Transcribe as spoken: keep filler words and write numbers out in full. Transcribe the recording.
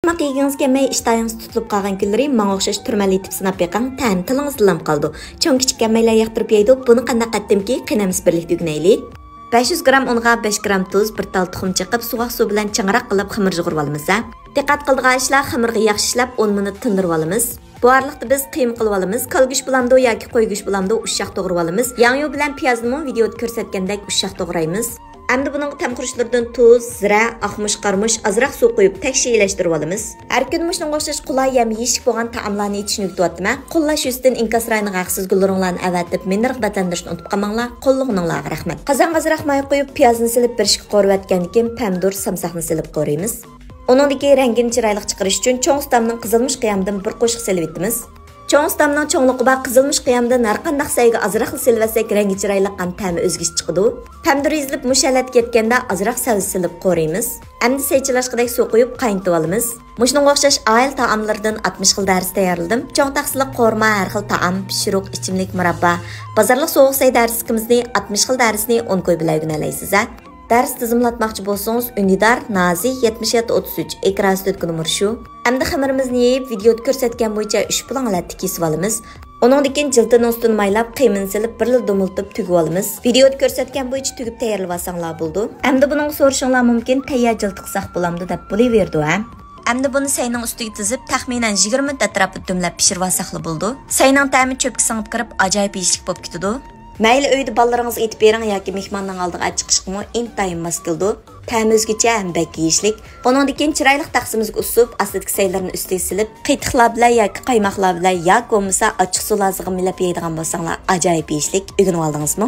تاماق يېگۈڭىز كەلمەي، ئىشتايىڭىز تۇتۇلۇپ قالغان كۈنلىرى ماڭا ئوخشاش تۈرمەلىتىپ سىناپ بېقىڭ، تەمى تىلىڭىزدىلا قالىدۇ. چوڭ كىچىك ھەممەيلەن ياقتۇرۇپ يەيدۇ، بۇنى قانداق قىلدىمكى، قېنى ھەممىسى بىرلىكتە ئۆگىنەيلى. بەش يۈز گرام ئۇنغا بەش گرام تۇز، بىر تال تۇخۇم چېقىپ، سوغۇق سۇ بىلەن چىڭراق قىلىپ خېمىر يۇغۇرۇۋالىمىز ھە. دىققەت قىلىدىغان ئىشلار، خېمىرغا ياخشى ئىشلەپ ئون مىنۇت تىندۇرۇۋالىمىز. بۇ ئارىلىقتا بىز قىيما قىلىۋالىمىز. كالا گۆش بولامدۇ ياكى قوي گۆش بولامدۇ، ئۇششاق توغرىۋالىمىز. ياڭيۇ بىلەن پىيازنىمۇ ۋىدېئودا كۆرسەتكەندەك ئۇششاق توغرايمىز. ئەمدى بۇنىڭغا تەم خۇرۇچلىرىدىن تۇز، زىرە، ئاقمۇچ، قارىمۇچ، ئازراق سۇ قۇيۇپ تەكشىلەشتۈرۈۋالىمىز. ھەر كۈنى مۇشۇنىڭغا ئوخشاش قولاي ھەم يېيىشلىك بولغان تائاملارنى ئېتىشنى ئۆگىتىۋاتىمەن. قوللاش يۈزىسىدىن ئىنكاس رايونىغا ھەقسىز گۈللىرىڭلارنى ئەۋەتىپ، مېنى رىغبەتلەندۈرۈشنى ئۇنتۇپ قالماڭلار. قوللىغىنىڭلارغا رەھمەت. قازانغا ئازراق ماي قۇيۇپ، پىيازنى سېلىپ بىر ئىككى قورۇۋەتكەندىن كېيىن، پەمىدۇر، سامساقنى سېلىپ قورۇيمىز. ئۇنىڭدىكى رەڭگىنى چىرايلىق چىقىرىش ئۈچۈن چوڭ ئۇستامنىڭ قىزىلمۇچ قىيامىدىن بىر قوشۇق سېلىۋېتىمىز. چوڭ ئۇستامنىڭ چوڭلۇقى بار قىزىلمۇچ قىيامىدىن ھەرقانداق سەيگە ئازراقلا سېلىۋەتسەك، رەڭگى چىرايلىق ھەم تەمى ئۆزگىچە چىقىدۇ. پەمىدۇر يېزىلىپ مۇشۇ ھالەتكە يەتكەندە ئازراق سەۋزە سېلىپ قورۇيمىز. ئەمدى سەي چىلاشقىدەك سۇ قۇيۇپ قاينىتىۋالىمىز. مۇشۇنىڭغا ئوخشاش ئائىلە تائاملىرىدىن ئاتمىش خىل دەرس تەييارلىدىم. چوڭ تەخسىلىك قورۇما، ھەر خىل تائام، پىشۇرۇق، ئىچىملىك، مۇراببا. بازارلىق سوغۇق سەي دەرسلىكىمىزنى، ئاتمىش خىل دەرسنى ئون كوي بىلەن ئۆگىنەلەيسىز ھە. دەرس تىزىملاتماقچى بولسىڭىز، ئۈندىدار، نازى، يەتمىش يەتتە ئوتتۇز ئۈچ، ئېكرانسى تۆت كۇنى مۇرشۇ. ئەمدى خېمىرىمىزنى يېيىپ، ۋىدېئودا كۆرسەتكەن بويىچە ئۈچ پۇلاڭ ھالەتتە كېسىۋالىمىز. ئۇنىڭدىن كېيىن جىلتىنىڭ ئۈستىنى مايلاپ، قىيمىنى سېلىپ، بىرلا دومۇلتۇپ تۈگۈۋالىمىز. ۋىدېئودا كۆرسەتكەن بويىچە تۈگۈپ تەييارلىۋالساڭلار بولىدۇ. ئەمدى بۇنىڭغا سورىشىڭلار مۇمكىن، تەييار جىلتى قىلساق بولامدۇ دەپ. بولۇۋېرىدۇ ھە. ئەمدى بۇنى سەينىڭ ئۈستىگە تىزىپ، تەخمىنەن يىگىرمە مىنۇت ئەتراپىدا دۈملەپ پىشۇرۇۋالساقلا بولىدۇ. سەينىڭ تەمى چۆپكە سىڭىپ كىرىپ، ئاجايىپ يېيىشلىك بولۇپ كېتىدۇ. مەيلى ئۆيدە بالىلىرىڭىزغا ئېتىپ بېرىڭ ياكى مېھماننىڭ ئالدىغا ئەتىپ چىقىشقىمۇ ئىنتايىن ماس كېلىدۇ. تەمى ئۆزگىچە ھەم بەك يېيىشلىك. ئۇنىڭدىن كېيىن چىرايلىق تەخسىمىزگە ئۇسۇپ، ئاستىدىكى سەيلىرنى ئۈستىگە سېلىپ، قېتىقلار بىلەن ياكى قايماقلار بىلەن ياكى بولمىسا ئاچچىق سۇلار زىغىملەپ يەيدىغان بولساڭلار، ئاجايىپ يېيىشلىك. ئۆگىنىۋالدىڭىزمۇ؟